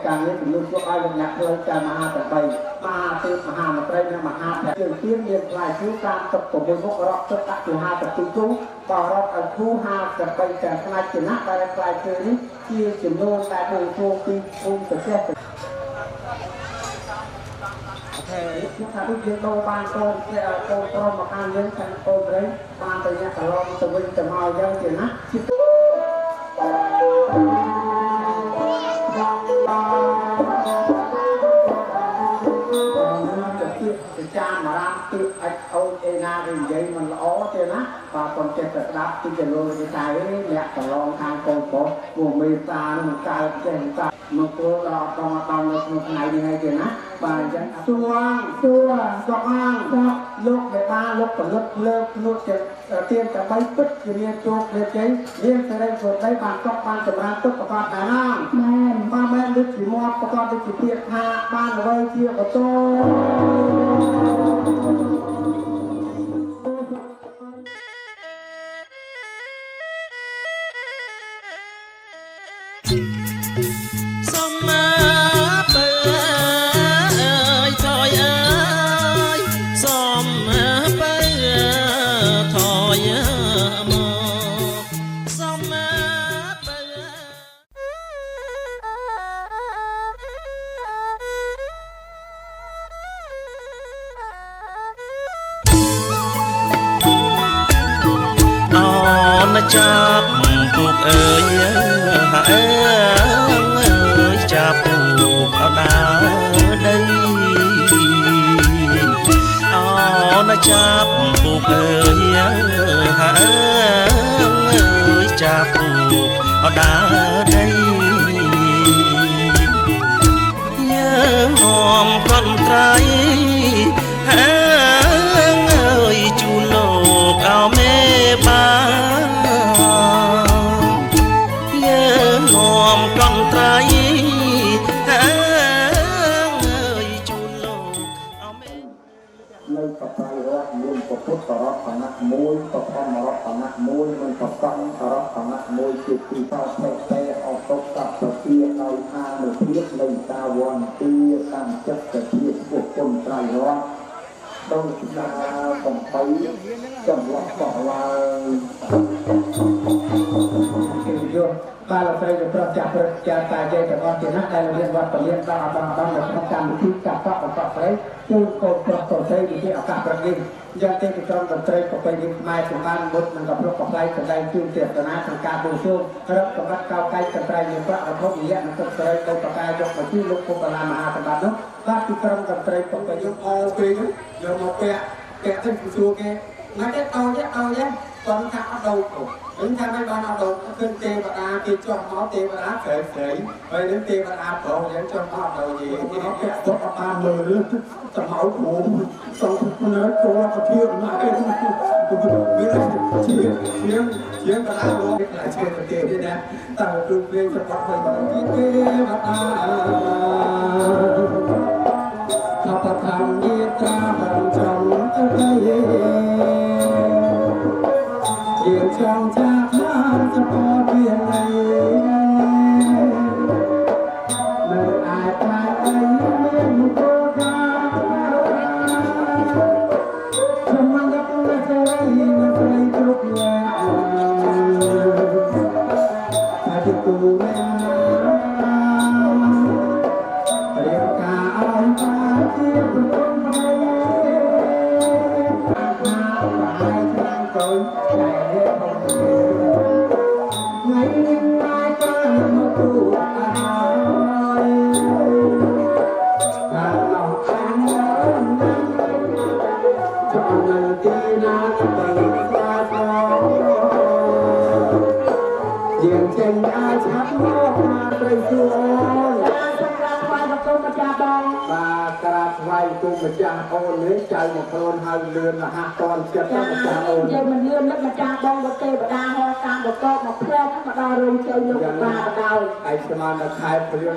ការនេះជំនួសឲ្យលោកអ្នកផ្លូវចាមហាទាំង3មហាទេពមហាមន្ត្រីនិងមហាភៈជើងទៀនមានផ្លែឈើ36មុខរាប់ទឹកដាក់ជា52គូបរាប់ឲ្យគូ53ទាំងផ្នែកជាណាស់ដែលផ្លែឈើនេះជាចំនួនដែលបូសួងពីភូមិប្រទេសខ្ញុំថាដូចយើងដូរបានកូនកូនក្រុមមកខាងយើងខាងកូនត្រីបានទៅអ្នកកន្លងទៅវិញទៅមកយ៉ាងជាណាជាចាមរាមទីអិចអូនអេណាគេនិយាយមិនល្អទេណាបាទកុំចេះតែស្ដាប់ទីចលគេតែអ្នកកន្លងខាងកូនប្រុសពួកមេតានឹងកើតចេះកើតមកគោលដល់ដងដងនៅក្នុងថ្ងៃនេះហើយទេណាបាទអញ្ចឹងសួងសួងសក់អាងលោកមេបាលោកផលិតលើកនួតជាទៀនតែ3ពិតជាមានជោគមានជ័យមានសេរីសុខដីបានតក់បានចម្រើនទុកប្រកបដែរណាមែនបាទមែនដូចជាមាត់ប្រកបដូចជាពាក្យថាបានអ្វីជាកតោចាប់ពុកអើយអើយចាប់ពុកអដាដីអូនចាប់ពុកអើយអើយចាប់ពុកអដាដីយើងហមកន្ត្រៃអើយជូនលោកអោមេបានៅកបៃរតមានពុទ្ធរតនៈមួយបឋមរតនៈមួយនិងបសង្ឃរតនៈមួយជាទីសោតេអតុកបជាដោយអានុភាពនៃតាវន្ទាតាមចិត្តជាពុទ្ធគុណត្រៃរតដោយឆ្នាំកំបីចំឡោះបោះឡើងគេយកបាទលោកស្រីលោកប្រុសចាស់ព្រឹកចាស់តាយាយទាំងអស់ជាណាស់ដែលមានវត្តមានដល់អបងអបងនៅក្នុងកម្មវិធីកាត់តក់បន្តស្រីជួនកូនប្រុសកូនស្រីវិធីឱកាសព្រឹកនេះយ៉ាងទេពីក្រុមតន្ត្រីប្រពៃណីខ្មែរសម្បានមុតនិងកំប្លុកកំប្លែងសម្ដែងជូនទេសនាក្នុងការបួងសួងរឹបកម្រិតកោកែកន្ត្រៃមានប្រាក់វត្ថុនិយនិងទឹកស្រីដោយប្រកាយយកមកជូនលោកពុទ្ធលាមហាសម្បត្តិនោះបាទពីក្រុមតន្ត្រីប្រពៃណីអូគេយកមកពាក់ពាក់ទៅសួរគេណាគេអោយអោយគាត់ថាអត់ដូរវិញថាមិនបានអត់ដូរឃើញទេវតាគេចុះមកទេវតាស្រីស្រីហើយនឹងទេវតាប្រុសយើងចុះមកអត់ដូរទេគេពាក់សុខអត់បានមើលត្រមៅព្រមសងនៅគោលភាពណាស់វាជាជាជាកតាលោកគេខ្លាចជាទេទេណាតើគ្រូព្រាយសម្បត្តិហើយទេវតាខបធម្មយាត្រាបងចង់ទៅយើងចង់ចាក់បានសពតវាណៃនៅឯផ្លែអីមានមុខកាខ្ញុំមិនដឹងស្រីនៅស្រីគ្រប់យ៉ាងតែទីគូមែនរៀបការឲ្យបានជាប្រពន្ធប្តីបានហើយឆ្នាំកូនថ្ងៃនេះតែចាំមកទូអើយតាមអស់អានចំនៅទីណាទៅស្វាស្យើងចេញអាចឆាប់មកមកត្រីសួរសូមក្រាបថ្វាយបង្គំម្ចាស់បងបាទក្រាបថ្វាយបង្គំម្ចាស់អូននេះចៅមកខ្លួនហើយលឿនរហ័សតនចិត្តម្ចាស់អូននិយាយមិនលឿននឹកម្ចាស់បងក៏ទេវតាហោះតាមបកមកផ្លែមកដល់រោងជ័យលោកបាបណ្ដោយ ឯងស្មានដល់ខែព្រៀង